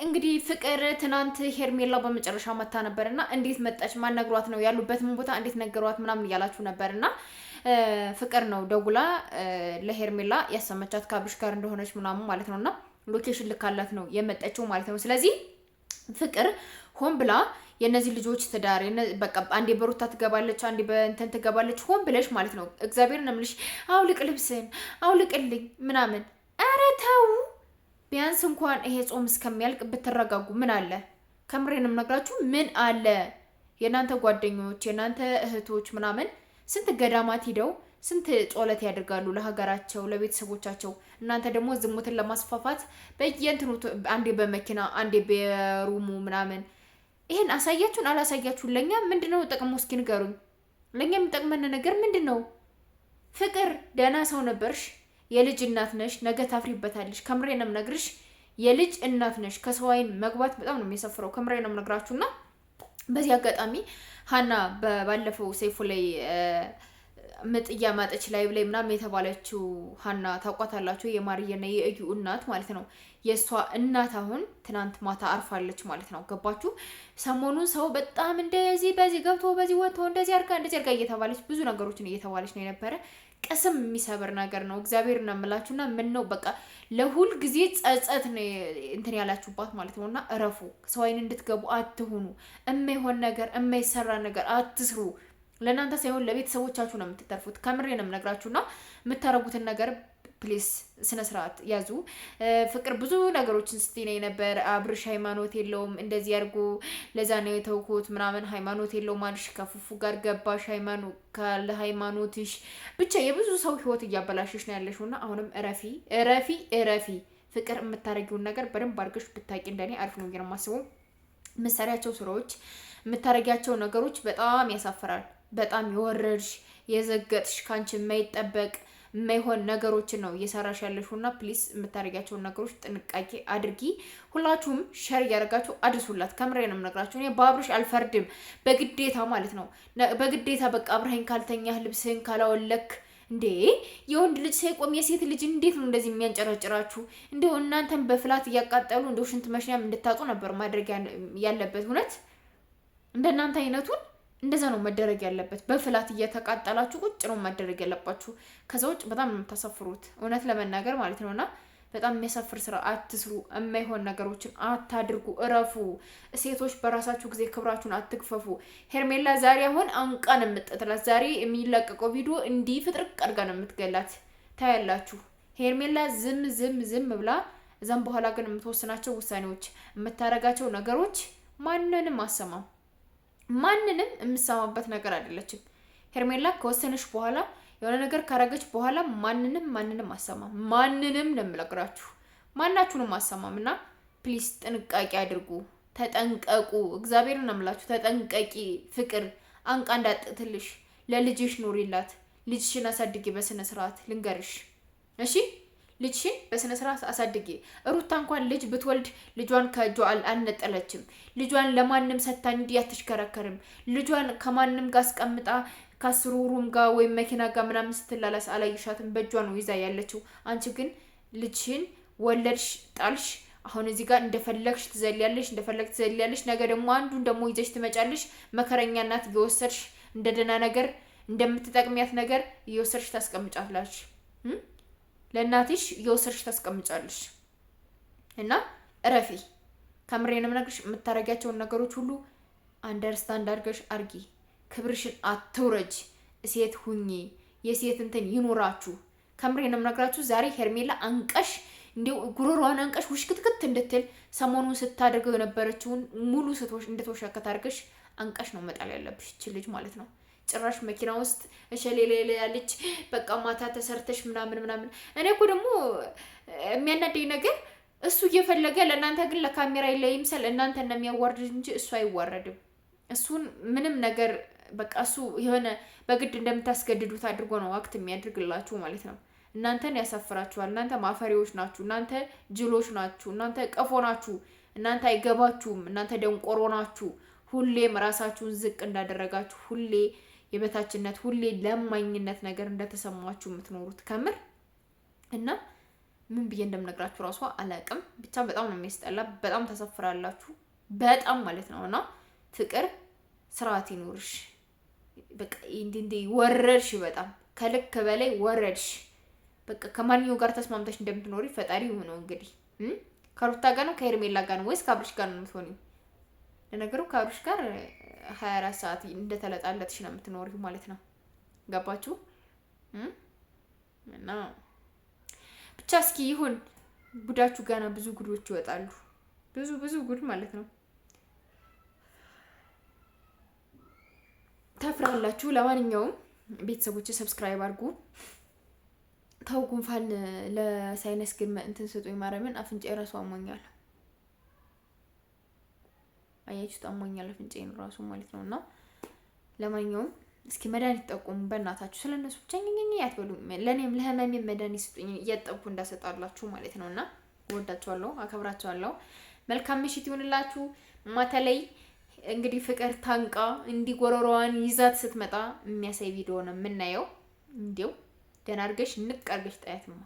እንግዲህ ፍቅር ትናንት ሄርሜላ በመጨረሻ መታ ነበር እና እንዴት መጣች? ማን ነግሯት ነው ያሉበትን ቦታ እንዴት ነገሯት? ምናምን እያላችሁ ነበር እና ፍቅር ነው ደውላ ለሄርሜላ ያሰመቻት ከአብርሽ ጋር እንደሆነች ምናምን ማለት ነው እና location ልካላት ነው የመጣችው ማለት ነው። ስለዚህ ፍቅር ሆን ብላ የእነዚህ ልጆች ትዳር በቃ አንዴ በሩታ ትገባለች፣ አንዴ በእንትን ትገባለች። ሆን ብለሽ ማለት ነው። እግዚአብሔርን እምልሽ አውልቅ ልብስን አውልቅልኝ ምናምን። ኧረ ተው ቢያንስ እንኳን ይሄ ጾም እስከሚያልቅ ብትረጋጉ ምን አለ? ከምሬንም ነግራችሁ ምን አለ? የእናንተ ጓደኞች የእናንተ እህቶች ምናምን ስንት ገዳማት ሂደው ስንት ጾለት ያደርጋሉ ለሀገራቸው ለቤተሰቦቻቸው። እናንተ ደግሞ ዝሙትን ለማስፋፋት በየእንትኑ አንዴ በመኪና አንዴ በሩሙ ምናምን ይሄን አሳያችሁን አላሳያችሁን ለእኛ ምንድን ነው ጥቅሙ? እስኪ ንገሩኝ። ለእኛ የሚጠቅመን ነገር ምንድን ነው? ፍቅር ደህና ሰው ነበርሽ፣ የልጅ እናት ነሽ፣ ነገ ታፍሪበታለሽ። ከምሬ ነው የምነግርሽ፣ የልጅ እናት ነሽ። ከሰው ዓይን መግባት በጣም ነው የሚሰፍረው። ከምሬ ነው የምነግራችሁና በዚህ አጋጣሚ ሀና ባለፈው ሰይፉ ላይ ምጥ እያማጠች ላይ ላይ ምናምን የተባለችው ሀና ታውቋታላችሁ። የማርየና የእዩ እናት ማለት ነው። የእሷ እናት አሁን ትናንት ማታ አርፋለች ማለት ነው። ገባችሁ? ሰሞኑን ሰው በጣም እንደዚህ በዚህ ገብቶ በዚህ ወጥቶ እንደዚህ አርጋ እንደዚህ አርጋ እየተባለች ብዙ ነገሮችን እየተባለች ነው የነበረ። ቅስም የሚሰብር ነገር ነው። እግዚአብሔር ነው የምላችሁና ምን ነው በቃ ለሁል ጊዜ ጸጸት ነው እንትን ያላችሁባት ማለት ነው። እና እረፉ። ሰው አይን እንድትገቡ አትሁኑ። እማይሆን ነገር እማይሰራ ነገር አትስሩ። ለእናንተ ሳይሆን ለቤተሰቦቻችሁ ነው የምትተርፉት። ከምሬ ነው የምነግራችሁና የምታረጉትን ነገር please ስነ ስርዓት ያዙ። ፍቅር ብዙ ነገሮችን ስትይ ነበር። አብርሽ ሃይማኖት የለውም እንደዚህ ያርጉ፣ ለዛ ነው የተውኩት ምናምን፣ ሃይማኖት የለውም አልሽ፣ ከፉፉ ጋር ገባሽ፣ ካለ ሃይማኖትሽ ብቻ የብዙ ሰው ህይወት እያበላሸሽ ነው ያለሽው እና አሁንም እረፊ፣ እረፊ፣ እረፊ። ፍቅር የምታደርጊውን ነገር በደንብ አድርገሽ ብታቂ እንደኔ አሪፍ ነው የማስበው። የምትሰሪያቸው ስራዎች፣ የምታደርጊያቸው ነገሮች በጣም ያሳፍራል። በጣም የወረድሽ የዘገጥሽ ከአንቺ የማይጠበቅ የማይሆን ነገሮችን ነው እየሰራሽ ያለሽው እና please የምታደርጊያቸውን ነገሮች ጥንቃቄ አድርጊ። ሁላችሁም share እያደረጋችሁ አድርሱላት። ከምሬ ነው የምነግራችሁ። እኔ በአብርሽ አልፈርድም፣ በግዴታ ማለት ነው። በግዴታ በቃ አብረኸኝ ካልተኛህ ልብስህን ካላወለክ እንዴ የወንድ ልጅ ሳይቆም የሴት ልጅ እንዴት ነው እንደዚህ የሚያንጨረጭራችሁ? እንደው እናንተን በፍላት እያቃጠሉ እንደው ሽንት መሽኛም እንድታጡ ነበር ማድረግ ያለበት። እውነት እንደናንተ አይነቱን እንደዛ ነው መደረግ ያለበት። በፍላት እየተቃጠላችሁ ቁጭ ነው መደረግ ያለባችሁ። ከዛ ውጭ በጣም ነው የምታሰፍሩት፣ እውነት ለመናገር ማለት ነው። እና በጣም የሚያሳፍር ስራ አትስሩ፣ የማይሆን ነገሮችን አታድርጉ፣ እረፉ። ሴቶች በራሳችሁ ጊዜ ክብራችሁን አትግፈፉ። ሄርሜላ ዛሬ አሁን አንቃ ነው የምትጥላት። ዛሬ የሚለቀቀው ቪዲዮ እንዲህ ፍጥርቅ አድርጋ ነው የምትገላት። ታያላችሁ። ሄርሜላ ዝም ዝም ዝም ብላ እዛም በኋላ ግን የምትወስናቸው ውሳኔዎች፣ የምታረጋቸው ነገሮች ማንንም አሰማም ማንንም የምሰማበት ነገር አይደለችም። ሄርሜላ ከወሰነች በኋላ የሆነ ነገር ካረገች በኋላ ማንንም ማንንም አሰማም። ማንንም ነው የምነግራችሁ፣ ማናችሁንም አሰማም። እና please ጥንቃቄ አድርጉ፣ ተጠንቀቁ። እግዚአብሔርን ነው የምላችሁ፣ ተጠንቀቂ። ፍቅር አንቃ እንዳጥትልሽ፣ ለልጅሽ ኑሪላት። ልጅሽን አሳድጊ በስነ ስርዓት ልንገርሽ፣ እሺ ልጅሽን በስነ ስርዓት አሳድጊ። ሩታ እንኳን ልጅ ብትወልድ ልጇን ከእጇ አልነጠለችም። ልጇን ለማንም ሰታ እንዲህ አትሽከረከርም። ልጇን ከማንም ጋር አስቀምጣ ከአስሩ room ጋር ወይም መኪና ጋር ምናምን ስትላላስ አላየሻትም። በእጇ ነው ይዛ ያለችው። አንቺ ግን ልጅሽን ወለድሽ፣ ጣልሽ። አሁን እዚህ ጋር እንደፈለግሽ ትዘልያለሽ፣ እንደፈለግ ትዘልያለሽ። ነገ ደግሞ አንዱን ደግሞ ይዘሽ ትመጫለሽ። መከረኛ እናት እየወሰድሽ እንደ ደህና ነገር እንደምትጠቅሚያት ነገር እየወሰድሽ ታስቀምጫላሽ። ለእናትሽ እየወሰድሽ ታስቀምጫለሽ። እና እረፊ። ከምሬን የምነግርሽ የምታረጊያቸውን ነገሮች ሁሉ understand አድርገሽ አርጊ። ክብርሽን አትውረጅ። ሴት ሁኚ። የሴት እንትን ይኑራችሁ። ከምሬን የምነግራችሁ ዛሬ ሄርሜላ አንቀሽ እንዲሁ ጉሮሯን አንቀሽ ውሽክትክት እንድትል ሰሞኑን ስታደርገው የነበረችውን ሙሉ ስቶች እንድትወሸከት አድርገሽ አንቀሽ ነው መጣል ያለብሽ ይች ልጅ ማለት ነው። ጭራሽ መኪና ውስጥ እሸሌሌ ያለች በቃ ማታ ተሰርተሽ ምናምን ምናምን። እኔ እኮ ደግሞ የሚያናደኝ ነገር እሱ እየፈለገ ለእናንተ ግን ለካሜራ ይምሰል እናንተ እንደሚያዋርድ እንጂ እሱ አይዋረድም። እሱን ምንም ነገር በቃ እሱ የሆነ በግድ እንደምታስገድዱት አድርጎ ነው act የሚያደርግላችሁ ማለት ነው። እናንተን ያሳፍራችኋል። እናንተ ማፈሪዎች ናችሁ። እናንተ ጅሎች ናችሁ። እናንተ ቀፎ ናችሁ። እናንተ አይገባችሁም። እናንተ ደንቆሮ ናችሁ። ሁሌም ራሳችሁን ዝቅ እንዳደረጋችሁ ሁሌ የበታችነት ሁሌ ለማኝነት ነገር እንደተሰማችሁ የምትኖሩት ከምር እና ምን ብዬ እንደምነግራችሁ ራሱ አላቅም። ብቻ በጣም ነው የሚያስጠላ። በጣም ታሳፍራላችሁ። በጣም ማለት ነው። እና ፍቅር ስርዓት ይኑርሽ። በቃ እንዲህ ወረድሽ፣ በጣም ከልክ በላይ ወረድሽ። በቃ ከማንኛው ጋር ተስማምተሽ እንደምትኖሪ ፈጣሪ ይሁነው። እንግዲህ ከሩታ ጋር ነው ከሄርሜላ ጋር ነው ወይስ ከአብርሽ ጋር ነው የምትሆኒው? ለነገሩ ከአብርሽ ጋር 24 ሰዓት እንደተለጣለጥሽ ነው የምትኖሪው ማለት ነው። ገባችሁ? እና ብቻ እስኪ ይሁን ጉዳችሁ ገና ብዙ ጉዶች ይወጣሉ። ብዙ ብዙ ጉድ ማለት ነው። ታፍራላችሁ። ለማንኛውም ቤተሰቦች subscribe አድርጉ። ተው ጉንፋን ለ sinus ግን እንትን ስጡኝ። ማርያምን አፍንጫ የራሱ አሞኛል። አያችሁት? አሞኛል አፍንጫዬን ራሱ ማለት ነው። እና ለማንኛውም እስኪ መድኃኒት ጠቁሙ በእናታችሁ። ስለ እነሱ ብቻ ኝኝኝ አትበሉ። ለእኔም ለህመሜ መድኃኒት ስጡኝ እያጠብኩ እንዳሰጣላችሁ ማለት ነው። እና እወዳችኋለሁ፣ አከብራችኋለሁ። መልካም ምሽት ይሁንላችሁ። ማታ ላይ እንግዲህ ፍቅር ታንቃ እንዲህ ጎረሮዋን ይዛት ስትመጣ የሚያሳይ ቪዲዮ ነው የምናየው። እንዲው ደህና አድርገሽ ንቅ አድርገሽ ጣያትማ።